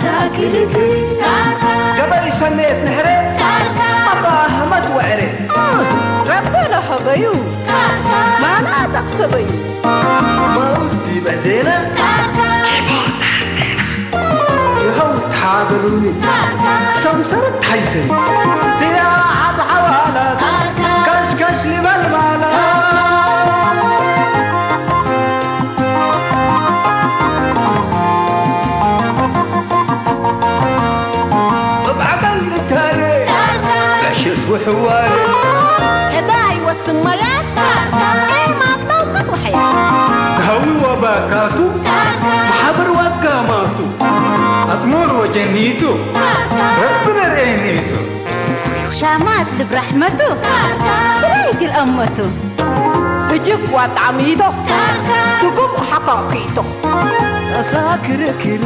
ሳክርክር ካርካ ገበይ ሰነየት ንሕረ ካርካ ኣፋህመት ወዕረ ረበለ ሀበዩ ካርካ ማና ጠቕሰበዩ ማውዝ ዲበ ዴነ ካርካ ይኸው ታበሉኒ ካርካ ሰምሰረት ታይሰኒ ስያ ዓብ ሓዋላት ካርካ ከሽከሽ ሊበል ማለት እብዓቀል ንታነ ዳሸት ውሕዋይ እዳይ ወስመያ ኤማት ለውቀት ወሐያ ሃዊ ወባካቱ ማሕበር ዋትጋማቱ ኣጽሙር ወጀኒቱ ረቢ ነርኤኒቱ ሻማት ልብ ራሕመቱ ስራይ ግል ኣመቱ ብጅብ ዋጣዕሚቶ ትጉም ሓካኪቶ ኣሳ ክርክር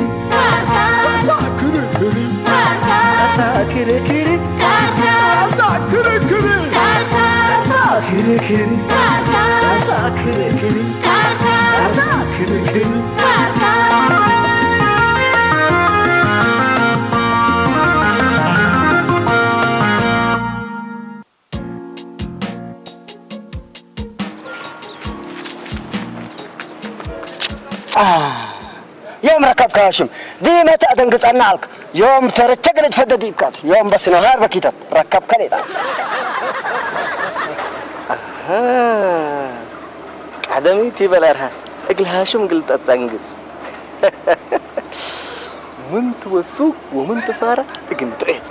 ኣሳ ክርክር ኣሳ ክርክር ኣሳ ክርክር ኣሳ ክርክር ኣሳ ክርክር ኣሳ ክርክር ዮም ረከብካ ሽም ዲመታ ደንግጸና ኣልክ ዮም ተረቸ ገለ ትፈደድ ይብካት ዮም በስ ነሃር በኪታት ረከብካ ሌጣ ቀደሚት ይበል ኣርሃ እግል ሃሽም ግል ጠጠንግጽ ምን ትወሱ ወምን ትፋራ እግል ትሬት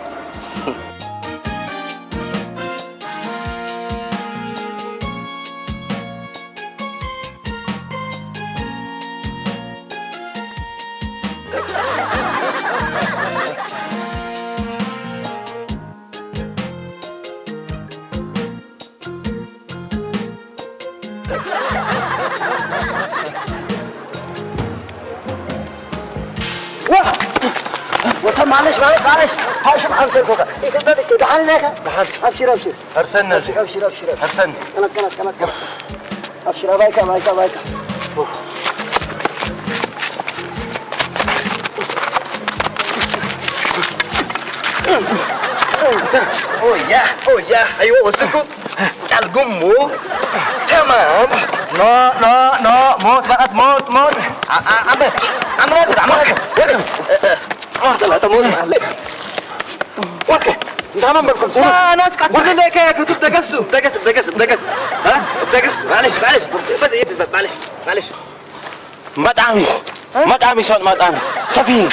وسام معلش معلش معلش هاشم عم سلكوكا يتبدك دحان لك دحان ابشر ابشر ارسلنا ابشر ابشر ابشر ارسلنا كلك كلك كلك كلك ابشر ابايكا ابايكا ابايكا اويا اويا ايوه وصلكم ጫልጉሙ ተማም ኖ ኖ ኖ ሞት በቃት ሞት ሞት ዓመት ዓመት ዓመት ወደ ሞት በቃት ሞት ማለት ወደ እንታመን በልኩም ናስ ቀትል ለከ ክትብ ደገሱ ደገስ ደገስ ደገስ ደገስ معلش معلش بس معلش معلش مطعمي مطعمي شلون مطعمي سفيه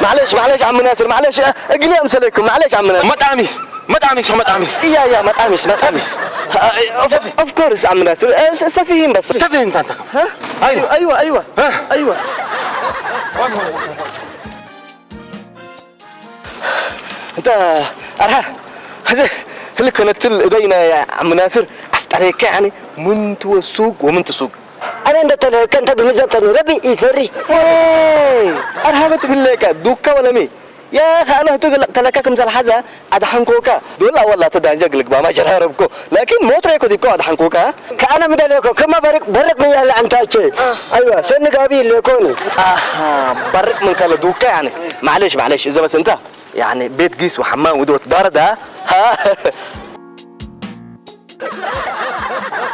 معلش معلش عم ناصر معلش اقلي امثلكم معلش عم ناصر مطعميس مطعميس مطعميس يا يا مطعميس مطعميس اوف كورس عم ناصر سفيهين بس سفيه انت انت ها ايوه ايوه ايوه ها ايوه انت ارها هذا لك نتل ايدينا يا عم ناصر افتريك يعني من توسوق ومن تسوق ኣነ እንደ ተለከ እንተ ግምዘብ ተኑ ረቢ ይፈሪ ኣርሃበት ብለካ ዱካ ወለሚ ያ ካነ ህቱ ግልቅ ተለካ ክምሰል ሓዛ ኣድሓንኮካ ዶላ ወላ ተዳንጀ ግልግባማ ጀራረብኮ ላኪን ሞት ረይኮ ዲብኮ ኣድሓንኮካ ከኣነ ምደለኮ ከማ በርቅ በርቅ ምያለ ኣንታቸ ኣይዋ ሰኒ ጋቢ ይለኮኒ በርቅ ምን ከለ ዱካ ያኒ ማዕለሽ ማዕለሽ እዘ በስ እንታ ያኒ ቤት ጊስ ወሐማም ውዶት ባረዳ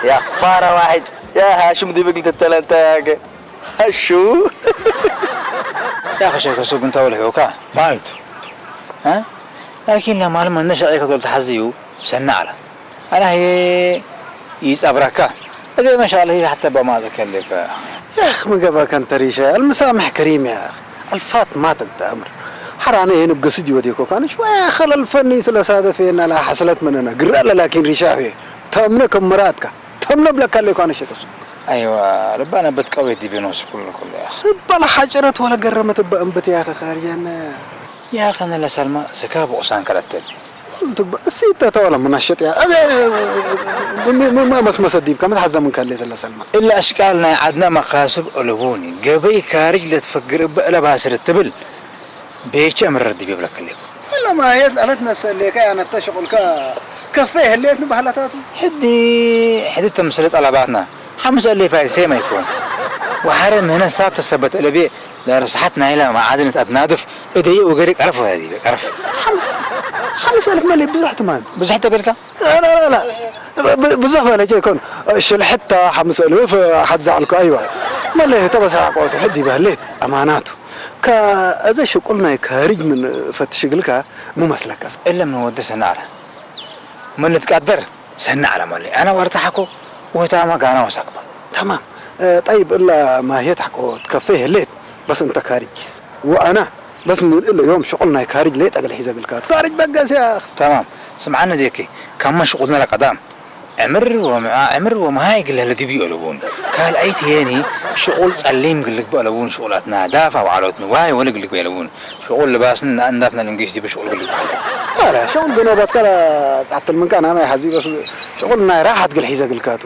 يا فارة واحد يا هاشم دي بقلت التلاتة يا أخي هشو يا أخي شيخ سوق أنت والحوكا مالت ها لكن لما لما نشأ يكتب تحزيو سنة على أنا هي يس أبركا أجي ما شاء الله هي حتى بما ذكر لك يا أخي ما قبل كان تريشة المسامح كريم يا أخي الفات ما تقدر حراني هنا قصدي وديكو كان شوية خلل فني ثلاثة في إن لا حصلت مننا قرأ لكن رشاوي تمنا كم مراتك تمنا بلا كان لك أنا شكس أيوة ربنا بتقوي دي بينوس كل كل يا أخي بلا حجرة ولا قرمت بأنبت يا أخي خارجنا يا أخي أنا لسلمى سكاب وقصان كرتل እሲ እተተወለ ምናሸጥ እያ። መስ መሰዲብ ከም ዝሓዘ ምን ከሌ ተለ ሰልማ። እለ ኣሽቃል ናይ ዓድና መኻስብ ኣለቡኒ። ገበይ ካርጅ ለትፈግር እበ እለ ባስር እትብል ቤቸ እምረር ዲብ የብለክሌ። እለ ማየት ኣለት መሰሌከ ያነተ ሽቁልከ ከፌ ህሌት ንባህላታቱ። ሕዲ ሕዲ ተምስለ ጠለባትና ሓሙስ እለ ፋይል ሴም ኣይኮን። ወሓረ ምህነ ሳብ ተሰበት እለቤ ያ ርስሓት ናይላ መዓድን ኣትናድፍ እደየ ወገሪ ቀረፍ ወያዲ ቀረፍ። ሓምስ ኣልፍ መለይ ብዙሕ ትማን። ብዙሕ ተበልካ? ላ፣ ላ፣ ላ፣ ብ-፣ ብዙሕ ማለት ኣይኮን። ሽልሕታ ሓምስ ኣልፍ ሓዛ ኣልኩ፣ ኣይዋ። መለይ ተበሳቆቱ ሕዲ በህሌት ኣማናቱ። ከ-፣ እዚ ሽቁል ናይ ካሪጅ ምን ፈትሽ ግልካ ምመስለካስ? እለ ምን ወዲ ሰናዕረ። ምን ልትቃደር? ሰናዕረ መለይ። ኣነ ወርታ ሓኮ ወታማ ጋና ወሳክባ። تمام. እ፣ ጠይብ እላ ማህየት ሓኮ ትከፈ ይህሌት። በስ እንተ ካሪጅስ። ወኣና በስ ምን እለ ዮም ሽቁል ናይ ካሪጅ ለይ ጠገለ ሒዘ ግልካቱ። ካሪጅ በገስ ያ። تمام. ስምዓኒ ዴኪ። ካማ ሽቁልና ለቀዳም። ዕምር ወምዓ-፣ ዕምር ወመሃይ ግለ ለዲብዩ ኣለቡን። ካልኣይቲ የኒ ሽቁል ጸሊም ግልግበ ኣለቡን ሽቁላትና ዳፋ ወዓሎት ንዋይ ወለ ግልግበ ኣለቡን። ሽቁል ልባስን እንዳፍና ልንግሽ ዲበ ሽቁል ግልግበ ኣለቡን። ኣረ፣ ሽቁል ግኖባትካ ቃትል ምንካ ናማይ ሓዚ በስ ሽቁል ናይ ራሓት ግል ሒዘ ግልካቱ።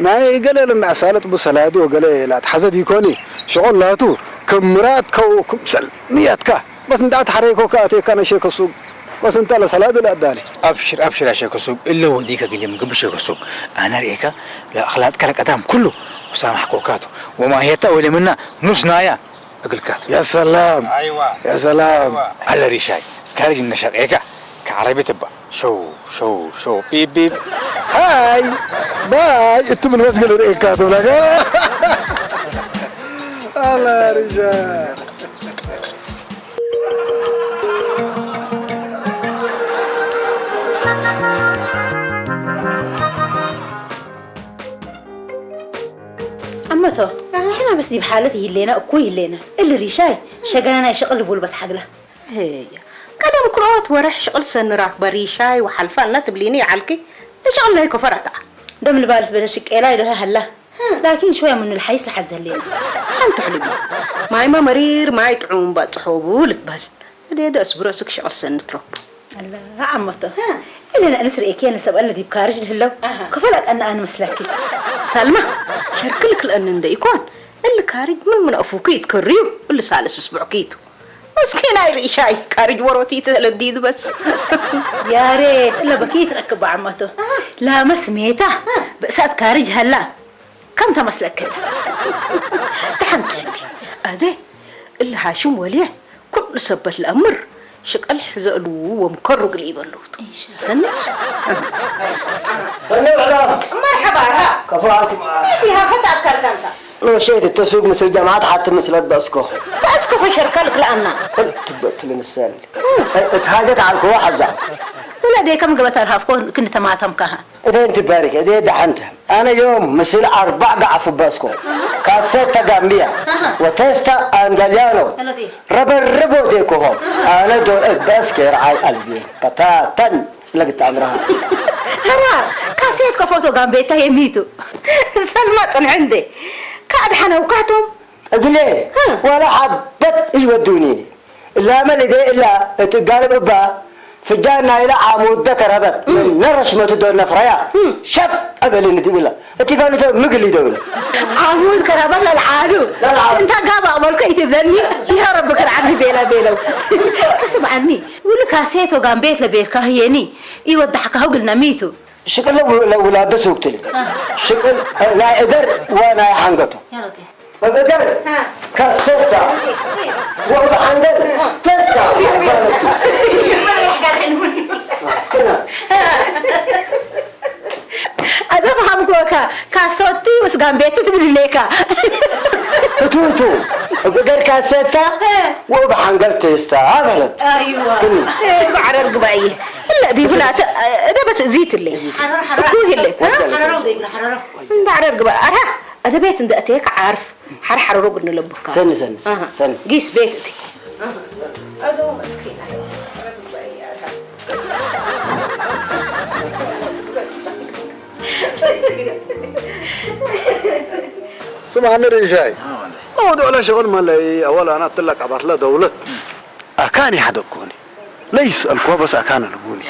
ናይ ገለ ለና ሳለጥ ቡ ሰላዱ ወገለ ላትሓዘ ዲኮኒ። ሽቁል ላቱ ከም ምራት ከው ክምሰል ንያትካ። በስ እንዳ ተሓረይኮካ ኣቴካ ነሸ ከሱ በስ እንተ ለሰላድ ለኣዳኒ። ኣብሽር፣ ኣብሽር፣ ኣሸ ከሱብ፣ እለ ወዲከ ግልም ግብሸ ከሱብ። ኣነ ርኤካ፣ ለኣኽላጥካ ለቀዳም ኩሉ፣ ወሳማሕኮካቱ። ወማህየታ ወይለ ምና ኑስ ናያ፣ እግልካቱ። يا سلام. أيوة. يا سلام. أيوة. ኣለ ሪሻይ፣ ካሪጅ እነሸቀካ፣ ከዓረቢ ትባ። ሸው፣ ሸው፣ ሸው፣ ቢብ፣ ቢብ። ሃይ፣ ባይ፣ እትብል መስገል ርኤካቱ ብላካ። ኣላ ሪሻይ። ዓመቶ፣ ኣሃ። ሕና በስ ዲብ ሓለት ይህሌና እኮ ይህሌና። እል ሪሻይ፣ ሸገና ናይ ሸቕል ልቡል በስ ሓግላ። እያ። ቀደም ክልኦት ወርሕ ሽቕል ሰንራክ በሪሻይ ወሓልፋልና ትብሊኒ ይዓልኪ። ንሽቕል ናይ ኮፈራታ። ደም ልባልስ በደ ሽቄላ ይደሃ ሃላ። ላኪን ሾያ ምኑ ልሓይስ ልሓዘ ህሌና። ሓንቲ ሕሉቢ። ማይማ መሪር ማይ ጥዑም ባጽሖቡ ልትበል። እዴ ደስ ብረስክ ሽቕል ሰንትሮ። ኣላ ዓመቶ። ሃ። እለ ንኣንስ ርእየኪ ነሰብ ኣለ ዲብ ካርጅ ልህለው። ኣሃ። ክፈላ ቀና ኣን መስለኪ። ሳልማ፣ ሸርክል ክልአን እንደ ኢኮን፣ እል ካርጅ ምን ምን ኣፉኪ ይትከርዩ፣ እል ሳልስ ስቡዕኪ ይቱ። መስኪናይ ርኢሻይ፣ ካርጅ ወሮቲ ተለዲዱ በስ። ያሬት፣ እለ በኪ ትረክብ ዓመቶ። ኣሃ። ላመስ ሜታ፣ ኣሃ። በእሳት ካርጅ ሀላ። ከም ተመስለክን። ደሓን ትረቢ። ኣዜ፣ እሊ ሃሽም ወልየ፣ ኩሉ ሰበት ለአምር፣ ሽቀል ሕዘእሉ ወምከሩ ግሊ ይበሉት። ኢንሻ። ሰኒ? ሰኒ ውዕላ። መርሐባ፣ ራ። ከፋ ዓልኩም። እቲ ሃፈት ኣካልካ እንታ። ኖ ሼት፣ እተሱግ ምስል ጀማዓት ሓቲ ምስለት በእስኮ። በእስኮ ፈሸርከል ክልኣና። ትበትል ንሰል። እት ሃጀት ዓልኮ ሓዛ። ወላ ደይ ከም ገበታ ርሃፍኮ ክንዲ ተማተምካሃ። እደ እንቲ ባሪክ፣ እደ ደሓንተ። ኣነ ዮም ምስል ኣርባዕ ጋዕፉ በስኮ። ካሴታ ጋምቢያ። ኣሃ። ወቴስታ ኣንጋልያኖ። ኣለቲ። ረበርቦ ዴኮሆ። ኣነ ዶ እበስኬ ርዓይ ኣልቢ። በታተን ለግት ኣምራሃ። ሀራ፣ ካሴት ከፎቶ ጋምቤታ የሚቱ። ሰልማ ጽንሕ እንዴ። ካድ ሐነው ካቶም። እግሌ፣ ሀ። ዋላ ሐበት ይወዱኒ። እላመ ልዴ እላ እት ጋልብ እባ ፍጃን ናይላ ዓሙደ ከረበት እም። ምን ነረሽመቱ ዶ ነፍረያ እም። ሸጥ እበልኒ ድብላ እቲ ጋልቶ ምግል ይደብል ዓሙድ ከረበት ለልዓሉ ለልዓሉ። እንታ ጋብ ኣቕበልከ ይትብለኒ ይሃረብ ብክር ዓዲ ቤላ ቤለው ከስብ ዓኒ ውሉ ካሴቶ ጋምቤት ለቤልካ ህየኒ ይወዳሕካ ህግል ነሚቱ ሽቅል ለውላደ ሱቅትል ሽቅል ናይ እገር ወናይ ሓንገቱ እገር ها. ካሰታ ها. ወብ ሓንገል ተስታ ኣዛ ፈሃምኩወካ ካሶቲ ምስ ጋምቤቲ ትብል ሌካ እቱ እቱ እገር ካሰታ ወብ ሓንገል ተስታ በለት ኣይዋ ግን ማዕረር ግባእየ እለ ቢብላ እደ በስ እዚትለ እኩ ህለት እንዳዕረር ግባ ኣታ እደ ቤት እንደ እተየካ ዓርፍ ሓር ሓረሮ ግድ ንለብካ ሰኒ ሰኒ ኣሃ። ሰኒ ጊስ ቤት እቲ ኣዞ መስኪን ስምዓኒ ርኢሻይ መውዱዕ ለሽቕል መለይ ኣወል ኣና ትለቀባትለ ደውለት ኣካን ይሓደግኩኒ ለይስአልኮ በስ ኣካን ልቡኒ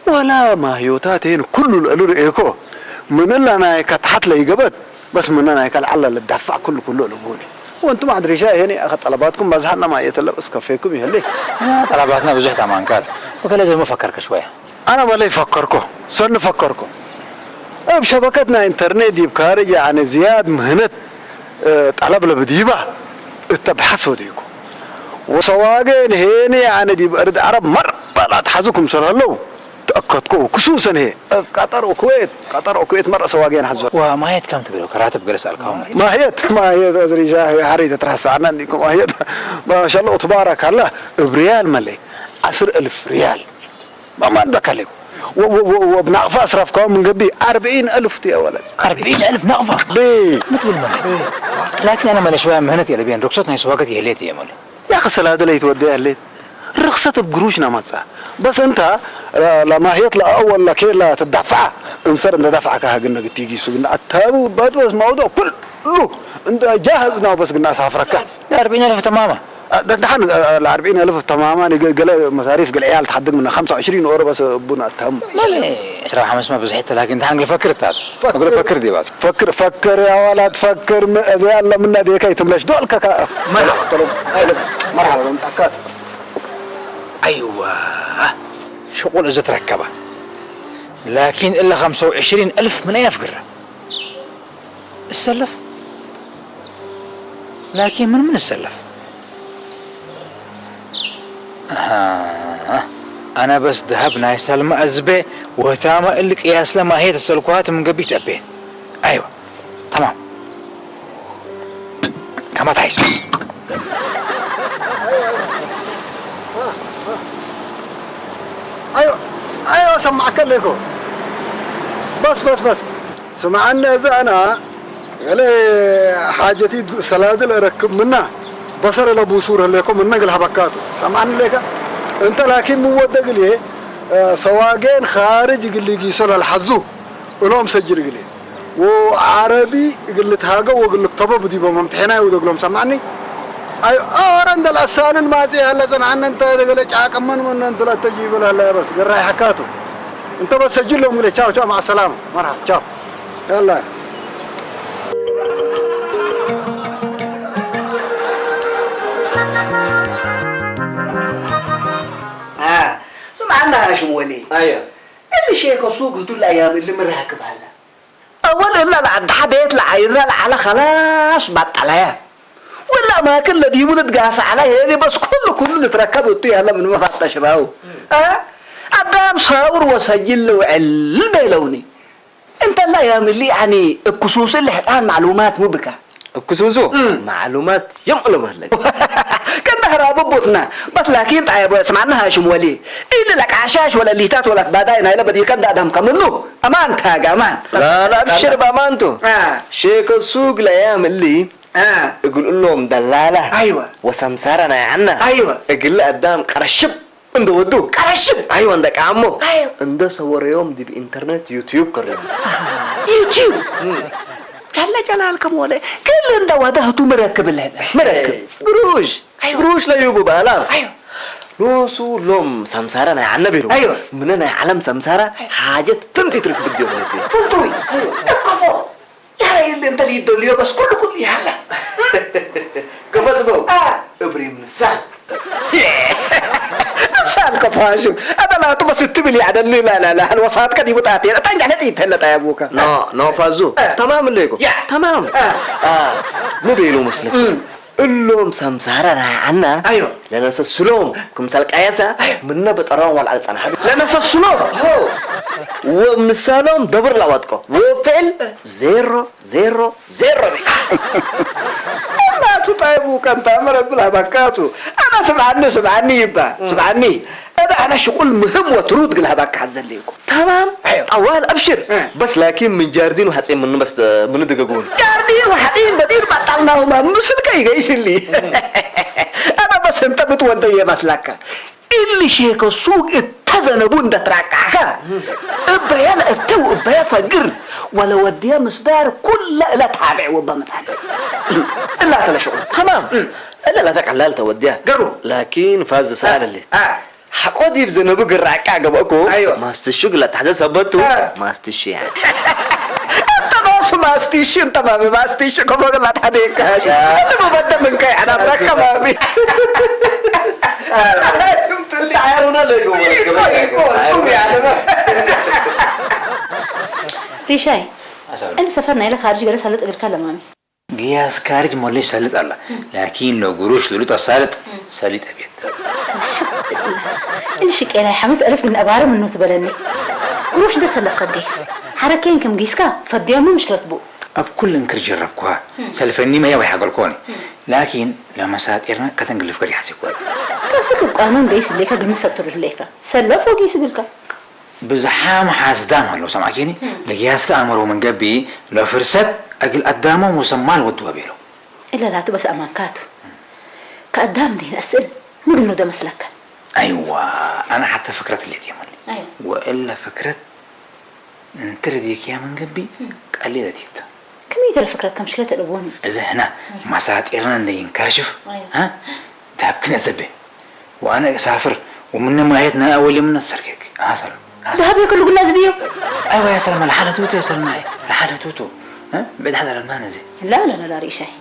ወላ ማህዮታቴን ኩሉ ልዕሉ ርእየኮ ምን እላ ናይካ ታሕት ለይገበት በስ ምነ ናይካ ለዓላ ልዳፋዕ ኩሉ ኩሉ ልቡኒ ወንቱም ኣድሪሻ ይሄን ኣኸ ጠለባትኩም በዝሓና ማየተለ በስ ከፌኩም ይህሊ ጠለባትና ብዙሕ ታማንካት ወከለ ዘመ ፈከርከ ሽወያ ኣነ በለይ ፈከርኮ ሰኒ ፈከርኮ ኣብ ሸበከት ናይ ኢንተርኔት ዲብ ካርጅ ያዕኒ ዝያድ ምህነት ጠለብ ለብድይባ እተ ብሓሶት እዩ እኮ። ወሰዋገን ሄኔ ኣነ ዲብ እርድ ዓረብ መርበል ኣትሓዙ ክምሰል ኣለዉ። ተኣከትኩ ክሱሰን ሄ። ቀጠር ኩዌት፣ ቀጠር ኩዌት መርእ ሰዋገን ሓዞ። وماهيت كم تبلو كراتب جلس الكام؟ ማህየት፣ ማህየት፣ እዝሪ ሻሂ ሓሪ ተትራሳዕና እንዲኩም ማህየት። ማሻአላህ ተባረካላ። እብ ሪያል መለ። ዓስር እልፍ ሪያል። ማማን በካሌው። ወ-፣ ወ-፣ ወ-፣ ወብናቕፋ ኣስራፍካው ምን ገቢ ኣርብዒን እልፍ ትየ ወለድ። أربعين ألف نقفة؟ ብ-፣ ما تقول من؟ لكن أنا مالي شوية مهنة يلي بين رخصتنا يسواقت يهليت يا مالي. يا أخي سلادة ليت ودي هليت. رخصة بقروشنا ما تسا. بس أنت لا، لا ماهيت لا أول لا كير لا تدفع. انصر أنت دفعك هاجنك تيجي سوق. أتابو بدوس موضوع كله. أنت جاهز ناو بس قلنا سافرك. أربعين ألف تماما. ደ-፣ ደሓን፣ ለ ኣርብዒን ኣልፍ ተማማኒ ገ-፣ ገለ መሳሪፍ ገለ ዕያል ትሓድግ ምና፣ ኸምሳ ዕሽሪን ኦሮ በስ ቡን ኣታም። لا لا، عشرة وخمسمية بزحت لكن تعال نقول فكر تات. فكر. نقول فكر دي بات. ፈክር፣ ፈክር፣ ያ ዋላ ትፈክር፣ ም-፣ እዘ ያለ ምና ዴካ ይትምለሽ። ዶልከካ። መርሓባ። መርሓባ፣ መምጻእካት። ኣይዋ፣ ሽቁል እዚ ትረከባ። ላኪን እለ ኸምሳ ወዕሽሪን እልፍ ምን ኣይ ኣፍግራ? እሰለፍ? ላኪን ምን ምን እሰለፍ? ኣሃ፣ ኣነ በስ ደሃብ ናይ ሳልማ እዝቤ ወህታማ እል ቅያስ ለማሄ ተሰልኳት ምን ገቢት ኣቤን። ኣይዋ፣ ተማም። ከማ ታይስ በስ። ኣዮ፣ ኣዮ፣ ሰማዕከ ኣለይኮ። በስ፣ በስ፣ በስ። ስምዓኒ፣ እዚ ኣና ገለ ሓጀቲ ሰላዲ ለረክብ ምና በሰረ ለቡሱር ህሌኮ ምና ግል ሃበካቱ። ሰምዓኒ ሌካ? እንተ ላኪን ምወደ ግልዬ፣ እ፣ ሰዋጌን ኻርጅ እግል ጊሶ ለልሓዙ እሎም ሰጅል እግልዬ። ወዓረቢ እግል ልትሃገው ወእግል ልክተቦ ብዲቦም ኣምትሒና ይውደግሎም። ሰምዓኒ? ኣይ፣ ኦረ እንደ ለአሳንን ማጽ ያለ ጽንዓነ እንተ ገለ ጫቀመን መነ እንተ ለተጂበ ላለ በስ ገራይ ሓካቱ። እንተ በስ ሰጅሎም ግለ ቻው ቻው፣ ማዕ ሰላማ። መርሓባ፣ ቻው። ያላ። አ፣ ስምዓና ሃሽም ወሊ። ኣየ። እሊ ሼከ ሱግ ህቱል ኣያም እሊ ምራክብ ሃላ። ኣወል እላ ለዐድሓ ቤት ለዓይራ ለዓለ ኸላሽ ባጠላያ። ወላ ማክል ለዲቡ ልትጋሳ ዐላ ሄኒ በስ ኩሉ ኩሉ ልትረከብ እቱ ያለ ምን መፋጠሽ ራው። አ? አዳም ሳውር ወሰጅል ልውዕል ቤለውኒ። እንተላ ያምሊ ያኒ እብ ክሱስ እሊ ሕጣን ማዕሉማት ሙ ብካ? እብ ክሱሱ እም። ማዕሉማት የምዕሎም ህለግ። ከንዳ ህራብ ቦትና፣ በስ ላኪን ጣየቦ ስማዕና ሃሽም ወሊ። ኢሊ ለቃሻሽ ወለ ሊታት ወለ ባዳይ ናይለ በዲከ እንዳ አዳም ከምኑ። አማን ታጋ አማን። ላ፣ ላ፣ አብሽር በአማንቱ። አ። ሼከ ሱግ ለያምሊ አ። እግል እሎም ደላላ። አይወ። ወሰምሳራ ናይ ዐና። አይወ። እግል አዳም ቀረሽብ። እንደ ወዱ። ቀረሽብ። አይወ፣ እንደ ቃሞ። አይወ። እንደ ሰወረዮም ዲብ ኢንተርኔት ዩትዩብ ከረዩ። ዩትዩብ? እም። ጃለ ጀላል ከሞለ ክል እንደ ወደ ህቱ ምረክብ ለህደ። ምረክብ። ግሩሽ። አይወ። ግሩሽ ለዩቡ ባላ። አይወ። ኖሱ ሎም ሰምሳራ ናይ ዐነ ቢሉ። አይወ። ምነ ናይ ዓለም ሰምሳራ አይወ። ሓጀት ፍንቲ ትርክ ብድዮ። ፍንቱይ። አይወ። እኮፎ። ያረ የለ እንተ ሊደልዮ በስ ኩሉ ኩሉ ያላ። ከፈትበው። አ። እብሪም ንሳል። ንሳል ከፋሹ። አበላቱ በስ ትብል ያደል ላ ላ ላ። ወሳት ከዲቡ ጣቴ። ጠንጃለ ጥይት ተለጣ ያቡካ። ኖ፣ ኖ ፋዙ። አ። ተማም ለይኮ። ያ። ተማም። አ። አ። ምን ቤሉ መስለክ? እም። እሎም ሰምሳራ ናይ ዐና። አይዋ። ለነሰስሎም ክምሰል ቀየሰ። አይዋ። ምነ በጠራው ዋል አልጸናሕ። ለነሰስሎ። ሆ። ወምሳሎም ደብር ላዋጥቆ። ወፍዕል ዜሮ። ዜሮ ዜሮ። እናቱ ጣይቡ ቀንታ መረብል ሃባካቱ። ኣነ ስምዓኒ፣ ስምዓኒ ይባ፣ እም። ስምዓኒ። እዳ ኣነ ሽቁል ምህም ወትሩድ ግል ሃባካ ሓዘለይኩ። ተማም? ኣዮ። ጠዋል ኣብሽር። እም። በስ ላኪን ምን ጃርዲን ወሓጺን ምን በስ፣ ምን ድገጉን? ጃርዲን ወሓጺን በዲር ባጣልናሁማ ምስልከ ይገይስሊ። እም። ኣነ በስ እንተ ብትወደየ መስላካ። እሊ ሼከ ሱግ እተዘነቡ እንደ ትራቃዕካ፣ እበየ ለእተው እበየ ፈግር፣ ወለወድየ ምስዳር ኩለ እለ ታብዕ ወበ ምጣን። እላ ተለሸቁ። ተማም። እለ ለተቀላል ተወድያ። ገሩ። ላኪን ፋዝ ሰኣል እሊ። አ። ሐቆ ዲብ ዘነቡ ግራቃ ገበእኮ። አይዋ። ማስትሹ ግለ ተሐዘ ሰበቱ። አ። ማስትሹ ያ። እንተ ኖሱ ማስቲሽ፣ እንተ ማሚ ማስቲሽ፣ ከሞ ግላ ተሐደ ይካሽ። ያ። እንተ መበደ ምንከ ይሐና ብረከ ማሚ። አ። ትልቅ አያሩና ለጎ ወለገ ይኮ፣ ይኮ፣ ወለገ። ቱም ያለበ። ሪሻይ፣ አሳብ። እንደ ሰፈር ናይለ ካርጅ ገለ ሳለጥ እግርካ ለማሚ። ግያስ ካርጅ ሞለሽ ሰልጥ ኣላ። ላኪን ሎ ግሩሽ ሉሉጥ ኣሳልጥ ሰሊጥ ኣቤት። እልሽ ቄላይ ሓምስ ኣልፍ ግን ኣባረ ምኑ ትበለኒ። ግሩሽ እንተ ሰለጥካ ገይስ ሓረኬን ከም ገይስካ ፈድያሞ ምሽክለት ቡ። ኣብ ኩል እንክር ጀረብኩሃ ሰልፈኒ መያ ወይ ሓገልኮኒ። ላኪን ለመሳጢርና ከተንግልፍ ከዲ ሓሲብኩ። ከስክ ቋመን ገይስ ሌካ ግን ሰጥሩ ሌካ ሰለፍ ወጊስ ግልካ። ብዝሓም ሓስዳም ኣሎ ሰማዕኪኒ። ለጊያስከ ኣእምሮ መንገቢ ለፍርሰት እግል ኣዳሞም ወሰማል ወድዋ ቤሎ። እለ ላቱ በስ ኣማንካቱ ከኣዳም ዲን እስእል ምግኑ ደመስለከ። ኣይዋ ኣነ ሓተ ፍክረት ሌት የመኒ። ወእለ ፍክረት እንተ ረድየክያ መንገቢ ቀሊለት ይተ። ከመይ ተለ ፍክረት ከም ሽክለተ ለቦኒ። እዚ ሕና ማሳጢርና እንደ ይንካሽፍ ዳብ ክነዘቤ وأنا أسافر ومن نمايتنا أول يوم نسرقك. ها سلمى. ها سلمى. ذهب ياكل قلنا زبيو. أيوة يا سلمى، لحالة توتو يا سلمى. لحالة توتو. ها؟ بعد حدا لبنان زي. لا لا لا لا ريشاي.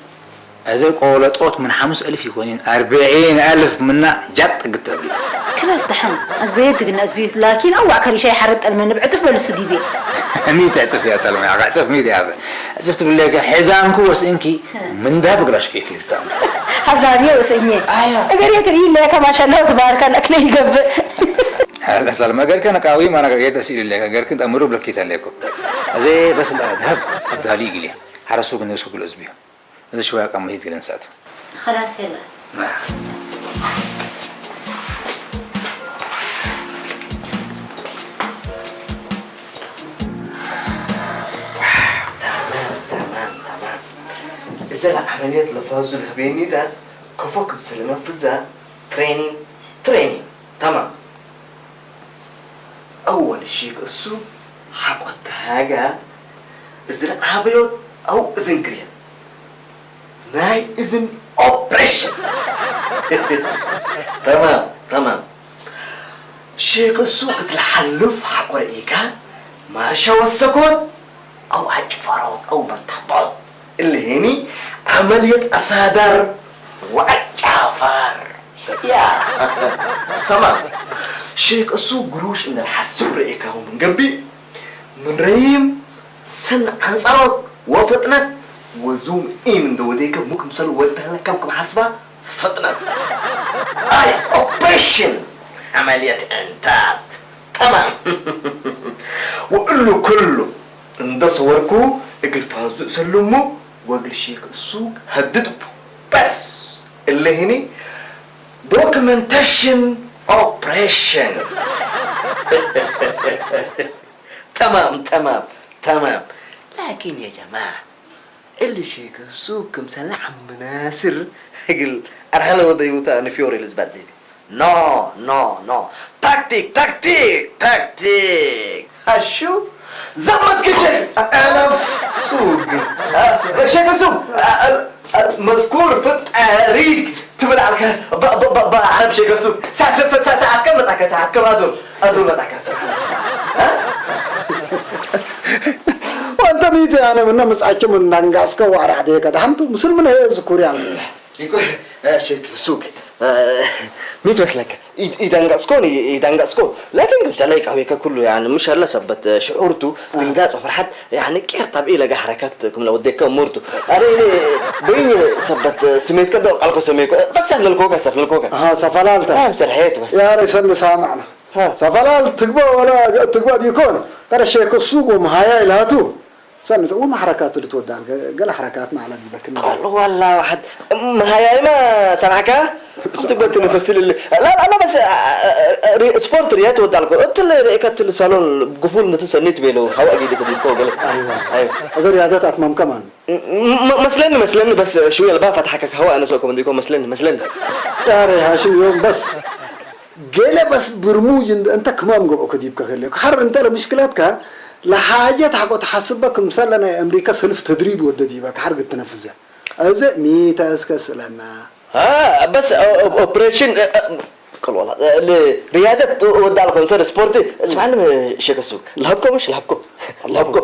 أزل قولة أوت من حمس ألف يكونين أربعين ألف منا جات قلت لي. كلاس دحم. أزبيت قلنا أزبيت، لكن أوع كريشاي حرد المن بعزف بل السديبي. ميت أسف يا سلمى، يا أخي، أسف ميت يا أخي. أسف تقول لك حزامك وسنكي من ذهب قلاش كيف يستعمل. حزامي وسنكي. أيوة. أقول لك إلا كما شاء الله تبارك الله، أكله يقبل. هلا سلمى، قال كان قوي، ما أنا قاعد أسير لك، قال كنت أمر بلك كيت عليكم. زي بس لا، ذهب، ذهب لي قلي. حرسوك الناس كل أسبوع. እዚ ሽወያ ካብ መሂት ገለ ንስኣቱ። خلاص يلا. تمام تمام تمام. እዘ ለዓመልየት ለፋዙ ለህቤኒታ ከፎ ክብስለ ነፍዛ ትሬኒን ትሬኒን ተማም። أول شيك እሱ ሓቆት ተሃጋ እዝን ዓበዮት ኣው እዝን ግርየት ናይ እዝን ኦፕሬሽን። ተማም ተማም። ሼክ እሱ ክትልሓልፍ ሓቆር ኢካ ማርሻ ወሰኮት ኣው ኣጭፋሮት ኣው በርታቦት እልሄኒ ዓመልየት ኣሳዳር ወኣጫፋር። يا تمام. شيك السوق قروش إن الحسب رئيكه من قبي من ريم سن عنصرات وفطنة وزوم إن دوديك ممكن سلو ولتها لك كم كم حسبة فطنة. أي أوبريشن عملية إنتات. تمام. وقلو كله እንደ ሰወርኩ እግል ፋዙ እሰልሙ ወእግል ሼክ እሱ ሀድድቡ። በስ እለ ህኒ ዶክመንተሽን ኦፕሬሽን። ተማም ተማም ተማም። ላኪን ያ ጀማዓ እሊ ሼክ እሱ ክምሰለ ዐም ናስር እግል አርሀለ ወደዩታ ንፊዮሬ ልዝባል ዜቢ። ኖ ኖ ኖ። ታክቲክ ታክቲክ ታክቲክ። ሀሹ ዘመት ግጭት። አለፍ ሱግ። ሸገሱ መዝኩር ፍጠሪግ ትብል አልከ። በአረብ ሸገሱ ሰዓት ከመጣከ ሰዓት ከማዶ አዶ መጣከ። ወንተ ሚት ያነ ምነ ምጻቸው እንዳንጋስከ ዋራ ደከ ዳንቱ ምስል ምን ዝኩር ያለ ይኩ ሸክ ሱክ ሚት መስለከ ኢዳንጋጽኮን ኢዳንጋጽኮ ላኪን ግብጸ ላይ ቃቤከ ኩሉ ያን ምሽ አለ ሰበት ሽዑርቱ ድንጋጽ ፍርሐት ያን ቄር ታብዒ ለጋ ሐረከት ክም ለወደከ ሙርቱ አረ ኢለ በይን ሰበት ስሜት ከደ ቃልኮ ሰሜኮ በሰፍ ለልኮከ ሰፍ ለልኮከ ሰፈላለተ ሰፍላልተ ያረ ሰን ሳማዕና ሰፈላል ትግበእ ወላ ትግበእ ዲኮን ቀረ ሼክ ሱቅ ወመሃያ ኢላቱ ሰን ወማ ሐረካት ልትወዳል ገለ ሐረካት ናዕላ ዲበክን ቃሉ ዋላ ዋሕድ መሃያይማ ሰማዕካ ትግበእ ትነሰስል ላ ላ በስ ስፖርት ሪያ ትወዳል ኮ እትል ሪእከ ትል ሳሎን ግፉል ነትሰኒት ቤሎ ሐዋ ጊዲ ተዲኮ ገለ እዘ ሪያደት አትማምከማን መስለኒ መስለኒ በስ ሽው የልባ ፈትሐከ ከህዋ አነሰ ኮመንዲኮ መስለኒ መስለኒ ያረ ሐሽም ዮም በስ ገለ በስ ብርሙጅ እንተ ክማም ገብኦ ከዲብከ ከለ ሐር እንተ ለምሽክላትካ ለሓጀት ሐቆ ተሐስበ ክምሰለ ናይ አምሪካ ሰልፍ ተድሪብ ወደ ዲበ ሐር ግትነፍዘ እዘ ሚተ እስከ ስለና በስ ኦፕሬሽን ቅል ወላ ሪያደት ወዳል ኮንሰር ስፖርት ስማዕልም ሸከሱ ለሀብኮ ምሽ ለሀብኮ ለሀብኮ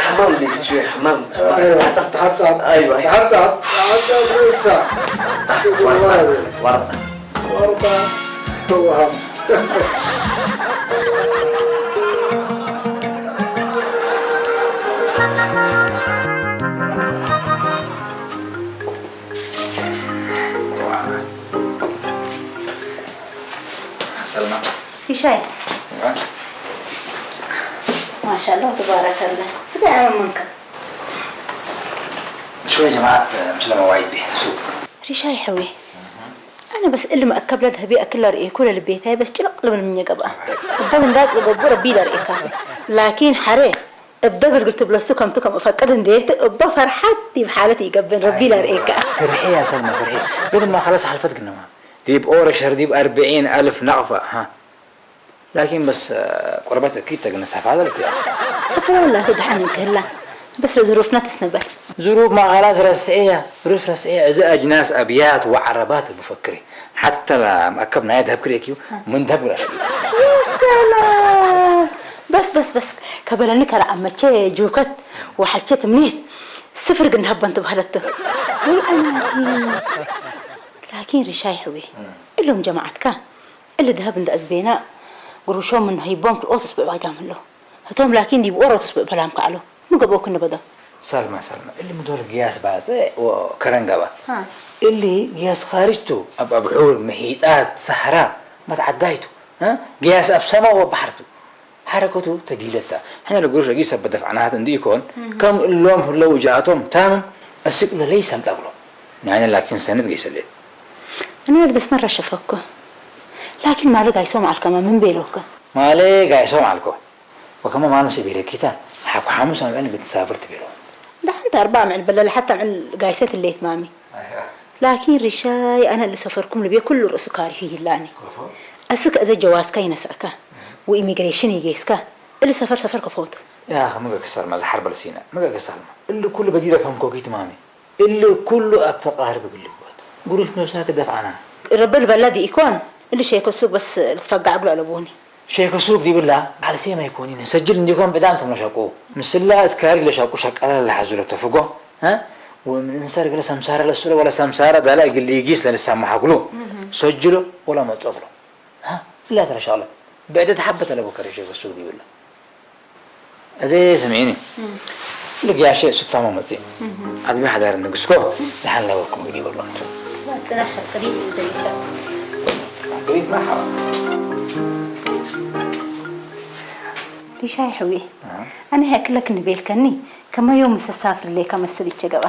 حمام بيجي حمام حمام تحت تحت صعب ايوه تحت صعب ورطة ورطة توهم ሰልማ። ሪሻይ። እዋ። ማሻአላህ ተባረከላህ። ስጋ ያመንካ። شوية جماعة مش لما وايد بيحسوك. ሪሻይ ሕዊ። ኣነ በስ እልም ኣከብለ ድህቢ ኣክል ርእየኩ ለልቤታይ በስ ጭልቕ ልብል ምኘ ገብኣ። እባ እንዳ ጽገቡ ረቢ ለርእየካ። ላኪን ሓረ እብ ደግልግል ትብለሱ ከምቱ ከም እፈቅድ እንዴት እባ ፈርሓት ዲብ ሓለት ይገብን ረቢ ለርእየካ። فرحي يا سلمى فرحي. بدل ما خلاص حلفت قلنا ما. ديب أورا شهر ديب أربعين ألف نقفة ها. ላኪን በስ ቁርበት እኪ ተግንሳ ፋዘር እኮ። ሰፈረ ወላ ተድሓን እንክህላ በስ ዙሩፍና ተስነበል። ዙሩፍ ማ ኸላስ ረስዕያ፣ ዙሩፍ ረስዕያ። እዚ ኣጅናስ ኣብያት ወዓረባት ብፈክሪ ሓታ መእከብ ናይ ደሀብ ክርእኪ ምን ደሀብ ግራሽ። ሰላም በስ በስ በስ ከበለኒ ከረዓመቼ ጁከት ወሓልቼ ትምኒት ስፍር ግን ሃበን ትባህለቶ። ወይ ኣናቲ ላኪን ሪሻይ ሕዊ እሎም ጀማዓትካ እሊ ደሀብ እንዳ እዝቤና ግሩሾም ምን ሂቦም ክልኦት እስቡዕ ባይታም ህሎ። ህቶም ላኪን ዲብ ኦሮት እስቡዕ በላም ከዕሎ። ምገበው ክንበዶ። سلمى سلمى اللي مدور قياس باز وكرنقبة. ها. اللي قياس خارجته أب أبحور محيطات صحراء ما تعدايته. ها؟ قياس أب سما وبحرته. حركته تقيلتا. حنا القروش أجي سبب دفعناها تنديكون. كم اللوم هلو جاتهم تام السكنة ليس متقلو. يعني لكن سند قيس الليل. أنا هذا بس مرة شفكه. لكن ما لقى يسوم على الكما من بيلوكا. ما لقى يسوم على الكو. وكما ما نمسي بيلكيتا. حكو حاموس أنا بأني بتسافر تبيلو. ده أنت أربعة مع البلة لحتى مع القايسات اللي يتمامي. لكن رشاي أنا اللي سفركم لبي كل رؤوس كاري هي لاني. أسك أزا جواز كاينة سأكا. وإيميغريشن يجيسكا. اللي سفر سفر كفوت. يا أخي مقا كسر ما زحر بلسينا. مقا كسر ما. اللي كل بديل أفهم كوكي تمامي. እሊ ኩሉ ኣብ ተቓርብ እግል ይግበር። ግሩሽ ነብሳ ክደፍዓና። ረብል በላ ዲኢኮን እሊ ሸይኮ ሱቅ በስ ልትፈጋዕ እግሉ ኣለቡኒ። ሸይኮ ሱቅ ዲብላ ዓልሴ ማይኮኒን ሰጅል እንዲኮን ብዳም ተመሸቁ። ምስላ እትካሪ ለሻቁ ሸቀላ ለሓዙ ለተፍጎ። እ? ወምንሰር ገለ ሰምሳረ ለሱለ ወለ ሰምሳረ ዳላ እግል ይጊስ ለንሳማሓግሉ። ሰጅሎ ወላ መጾብሎ። እ? እላ ተረሻለ። ብዕደት ሓበተ ለቦከረ ሸይኮ ሱቅ ዲብላ። እዚ ስምዒኒ። እም። ልግያሸ እሱ ትፋሞ መጽእ። እም። ኣድሚ ሓዳር ንግስኮ፣ ደሓን ነበርኩም ግን ይበሉ። ጽናሕ ቅዲት ይደይታ። ቅዲት መርሓባ። ሊሻይ ሕዊ፣ ኣሃ። ኣነ ያክለክ ንቤልከኒ፣ ከመዮ ምሰሳፍር ሌካ መስል ይቸገባ።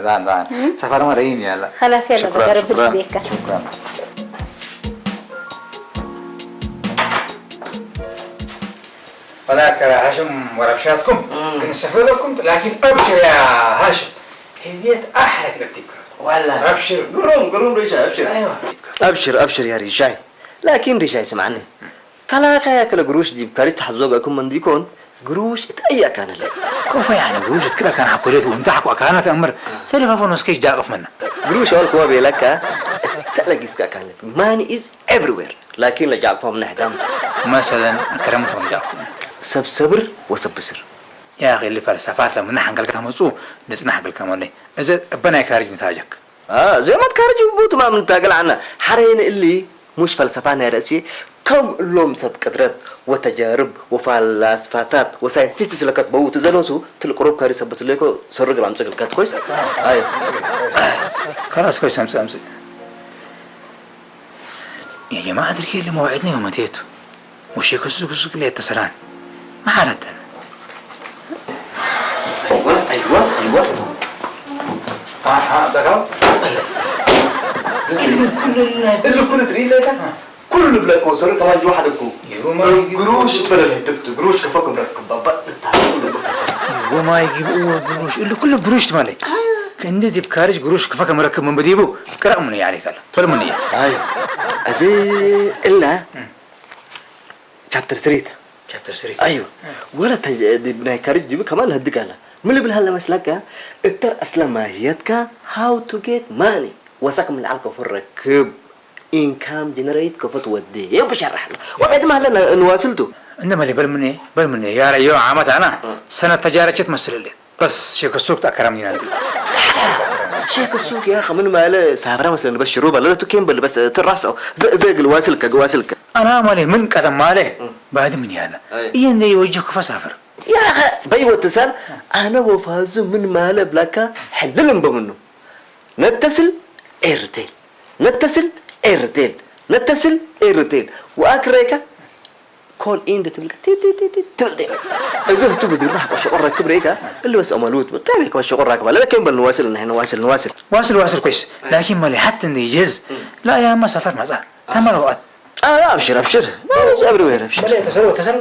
ዳን፣ ዳን። እም። ሰፋርማ ረይም ያላ። خلاص يلا، شكرًا، بقرب شكرًا. بسبيكة. شكرًا. فلاك هاشم وربشاتكم، مم. كنسفر لكم، لكن أبشر يا هاشم، هدية أحلى كده بتبكى. والله. أبشر. قروم، قروم ريشاي، أبشر. أيوة. أبشر، أبشر يا ريشاي. لكن ريشاي سمعني. كلا كيا كلا قروش دي بكاري تحزوبكم من ديكون، قروش اتأيا كان لي. كوفا يعني قروش اتكلا كان حقوليت وانت حقو كانت أمر. سلفا فنوس كي جاقف منا. قروش أول كوا بيلكا، تلاقيسكا كان لي. Money is everywhere. ላኪን ለጃዕልፎም ንሕዳም። መሰለን፣ ከረምቶም ጃዕልፎም። ሰብ ሰብር ወሰብ ብስር። يا أخي، اللي فلسفات لما نحن قال كتها مصو، نسنا حق الكمال. إذا أبنا يكارج نتاجك. آه، زي ما تكارج بوت ما من تاقل عنا. حرين اللي مش فلسفة نير أشي، كم اللوم سب قدرت وتجارب وفلسفات وساينتست لكت بوت زلوسو، تلقروب كاري سبت ليكو سرق العمسك الكات كويس؟ أيوه. خلاص كويس، أمس، أمس. يا جماعة، دركي اللي موعدنا يوم أتيتو. وشي كسو كسو كلي التسران. ما حالتنا. أيوة، أيوة، أيوة. ها، ها، دقاو. اللي كل، اللي كل تري ليتا. كل بلاك وصل كمان جو حدكو. يوم ما يجي. قروش بلا اللي تبتو، قروش كفاكم ركب، بابا، تتعلم. وما يجيب هو قروش، اللي كل قروش تمالي. أيوة. كندي دي بكارج قروش كفاكم ركب من بديبو. كرأ مني عليك الله. فل مني. أيوة. أزي إلا. مم. Chapter three. Chapter three. أيوة. مم. ولا تج-، دي بناي كارج دي كمان هديك أنا. من اللي بالهلا مسلكة؟ التر أصلا ماهيتك how to get money. وساك من العلقة في الركب. Income generate كفت ودي. يبو شرح لنا. وبعد ما هلا نواصلتو. إنما اللي بل مني، بل مني. يا ريو عامة أنا. مم. سنة تجارة شت مسللي. بس شيخ السوق تأكرمني أنا. شيخ السوق يا أخي، من ماله سافر مثلًا بشروبة، لا تكين بل بس تراسه. زي، زي قلواسلك، قواسلك. أنا مالي من قدم مالي. مم. بعد من هذا. أي. إيه إنه يوجهك فسافر. يا أخي، بيو اتصال، أنا وفازو من ماله بلاكا حللن بمنه. نتصل، إيرتيل. نتصل، إيرتيل. ነተስል ኤርቴል ወኣክረይካ ኮል ኢንድ ትብል ቲ ቲ ቲ ቲ ትብል ደይ። እዚ ህቱ ብድርና ቆሸቆራ ክብረይካ እልበስ ኣማሉት ብጣዕሚ ቆሸቆራ ክባለ ለከም በል ንዋስል ንሕን ዋስል ንዋስል። ዋስል ዋስል ኮይስ ላኪን መለ ሓት እንደ ይጀዝ ላ ያማ ሰፈር መጻ ተመረዋት። ኣብሽር ኣብሽር። ማለጅ ኣብሪ ወይር ኣብሽር። መለ ተሰሩ ተሰሩ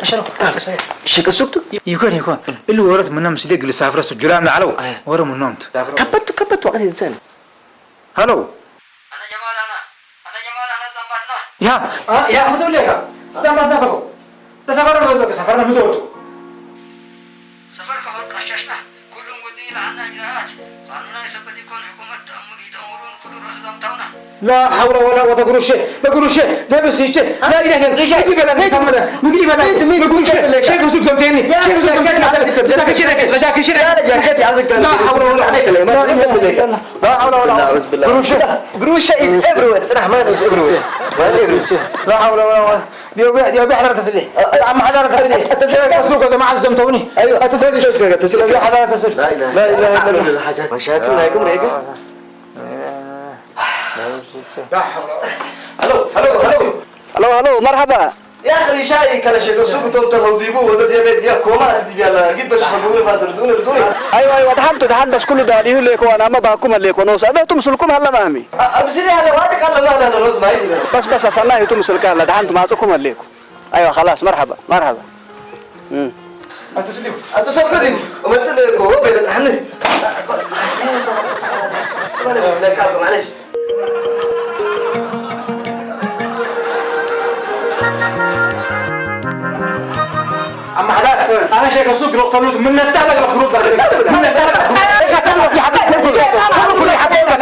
ተሰሩ ተሰሩ። ሽቅሱክቱ ይኮን ይኮን እሉ ወረት ምኖም ስደግ ልሳፍረሱ ጁላም ላዕለው ወረ ምኖምት። ከበቱ ከበቱ ወቅት ይዘን። ሃሎ። ኣነ ጀማል ኣና ኣነ ጀማል ኣና ዛምባትና። ያ ያ ምትብለካ ዛምባትና ከፎ ተሰፈረ ነው ለከ ሰፈረ ነው ምትወጡ። ሰፈር ከፎ ቃሻሽና ኩሉም ጉዲ ለዓና ጅራሃት ቃኑና የሰበት ይኮን ሕኩመት ተእሙድ ይተእሙሩን ኩሉ ራሱ ዛምታውና። لا حول ولا قوة قروشه بقروشه ده بس يجي لا إله إلا الله نقدي بلا نسمى نقدي بلا نقروشه شيخ يوسف زمتيني شيخ يوسف زمتيني لا حول ولا قوة لا حول ولا قوة قروشه قروشه is everywhere ጽናሕ ማለት is everywhere لا حول ولا قوة ديو بيح ديو بيح لا تسلي عم حدا لا تسلي تسلي سوق زمان عز دمتوني ايوه تسلي شو اسمك تسلي لا حدا لا تسلي لا اله الا الله الحاجات مشاكل لا يقوم ريقه لا حول ولا قوة. هلو هلو هلو هلو هلو مرحبا يا اخي شاي كلا شيء السوق توم تهوديبو ولا دي بيت يا كوما دي بيلا قد بش حقول فاتر دون دون ايوه ايوه دحنتو دحن بس كله دالي هو ليكو انا ما باكم ليكو نو سبتم سلكم هلا مامي ابزري هذا وادك الله ما انا نوز ما يدي بس بس اصلا هي تم سلكان لا دحنتو ما تكم ليكو ايوه خلاص مرحبا مرحبا امم أنت سليم أنت سليم وما تسلم هو بين الحني معلش أما حدا أنا شايف السوق لو طلوت من الدهب أقرأ فروض من الدهب أقرأ إيش هتعمل يا حبيبي كل كل يا حبيبي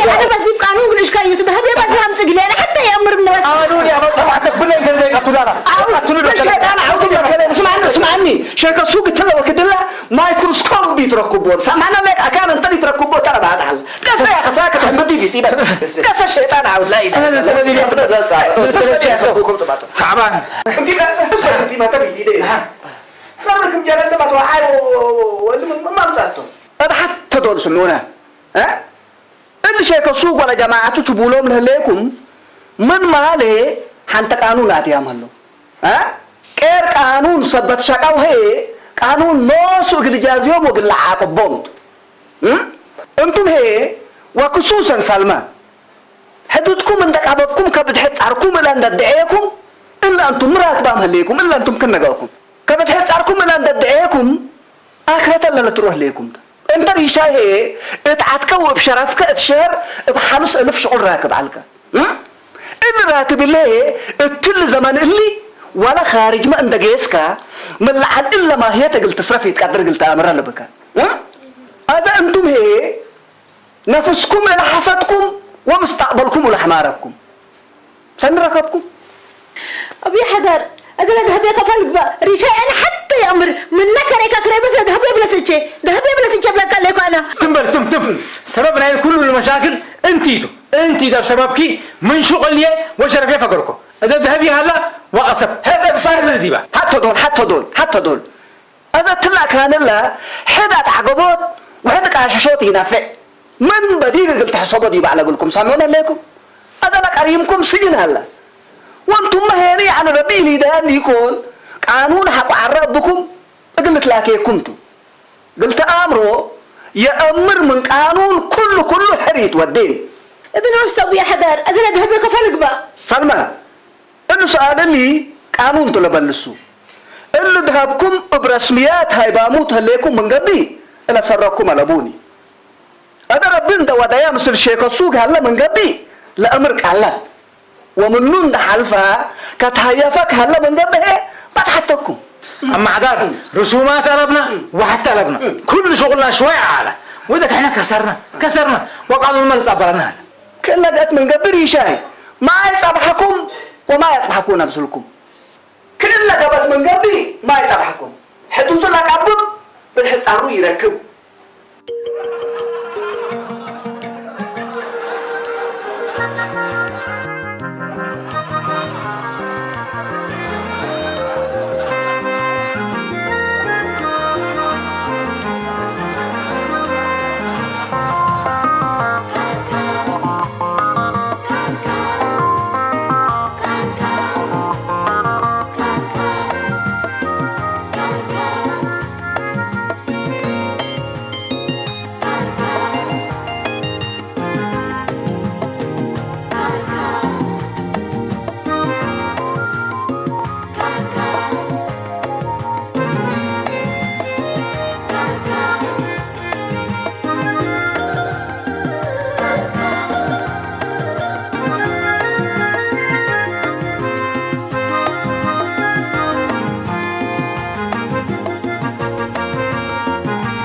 أنا بس يبقى نقول إيش كان يتذهب يا بس هم تقلي أنا حتى يا أمر من بس قالوا لي أنا طبعا تقبل لي قال لي قتل أنا قتل لي الشيطان أعوذ بالله اسمعني اسمعني شايف السوق تلا وكدلا ማይክሮስኮፕ ይትረክቦ ሰማና ለክ ኣካን እንተ ይትረክቦ ተረባታል ቀሰ ያኸሳ ከተምዲ ፊት ይበል ቀሰ ሸይጣን عود لا إله إلا الله تعبان እድሓት ተዶል ስምዑና እሊ ሸከሱ ጓለ ጀማዓቱ ትብሎም ለህሌኩም ምን ማለ ሓንተ ቃኑን ኣትያም ኣሎ እ? ቄር ቃኑን ሰበት ሸቃው ሀዬ ቃኑን ኖሱ እግል ጃዝዮም ወግል ዓቅቦም ቱ። እ? እንቱም ሀዬ ወክሱሰን ሰልመ ሕድትኩም እንደ ቃበትኩም ከብድ ሕጻርኩም እለ እንደ ድዔኩም እለ እንቱም ምራክባም ህሌኩም እለ እንቱም ክነገርኩም ከብድ ሕጻርኩም እለ እንደ ድዔኩም ኣክረተ ለለትርኦ ህሌኩም ቱ። እንተ ሪሻይ ህዬ እት ዓድከ ወእብ ሸረፍከ እት ሸህር እብ ሐምስ እልፍ ሽቁል ራክብ ዐልከ። እም? እሊ ራትብ እለ ህዬ እትሊ ዘመን እሊ ወለ ካርጅመ እንደ ጌስከ ምን ለዐል እለ ማህየት እግል ትስረፍ ኢትቀድር እግል ተአምረ ለብከ። እም? አዘ እንቱም ህዬ ነፍስኩም እለ ሐሰድኩም ወምስታቅበልኩም እለ ሐማረኩም። ሰኒ ረከብኩም። አብይ ሐዳር፣ እዝለ ደህቤ ከፈል ግባእ፣ ሪሻይ አነ ሐተ የአምር፣ ምነ ከሬካ ክሬ በሰ ደህቤ ብለስቼ፣ ደህቤ ብለስቼ ብለካ ሌኮ አነ። ትም በል ትም ትም፣ ሰበብ ናይ ኩሉ መሻክል እንቲቱ፣ እንቲቱ ሰበብኪ ምን ሹቅልዬ ወሸረፌ ፈገርኮ፣ እዘ ደህብ ይሃላ ወቀሰብ፣ ሐተ ሳር ዲባ። ሐተ ዶል፣ ሐተ ዶል፣ ሐተ ዶል። እዘ ትላእ ካንለ ሕዳት ዐገቦት ወሕድ ቃሸሾት ኢነፌዕ ምን በዲር እግል ተሕሰቦ ዲብ ዐለ እግልኩም ሰምዑነ ህሌኩም። እዘ ለቀሪምኩም ስጅን ሀለ። ወንቱመ ሄኒ ዐለ ረቢ ኢሊደአን ኢኮን ቃኑን ሐቆ ዐረ እብኩም እግል ልትላኬኩም ቱ። እግል ተአምሮ የአምር ምን ቃኑን ኩሉ ኩሉ ሕር ኢትወዴን። እት ኖስ ተውየ ሐዳር እዝለ ደህቤ ከፈል እግባእ። ሰልመ። እሊ ሰኣል እሊ ቃኑን ቱ ለበልሱ። እሊ ደሀብኩም እብ ረስምያት ሃይባሙት ህሌኩም ምን ገብእ፣ እለ ሰረኩም አለቡኒ። እደ ረቢ እንደ ወደያ ምስል ሼከ ሱግ ሀለ ምን ገብእ፣ ለእምር ቃለ። ወምኑ እንደ ሐልፈ፣ ከትሀየፈ ከሀለ ምን ገብእ፣ በትሐተኩም። አማ ሐዳር ርሱማት አለብና፣ ወሐት አለብና። ኩሉ ሹቅልና ሽወይ ዐለ። ወደ ከሕነ ከሰርና፣ ከሰርና፣ ወቃኑን መልጽ አበረና ሀለ። ክእለ ገአት ምን ገብእ ሪሻይ፣ ማይ ጸብሐኩም ወማይ አጽብሐኩ ነብስልኩም። ክእለ ገበት ምን ገብእ ማይ ጸብሐኩም። ሕድቱ ለቀብብ ምን ሕጻሩ ይረክብ።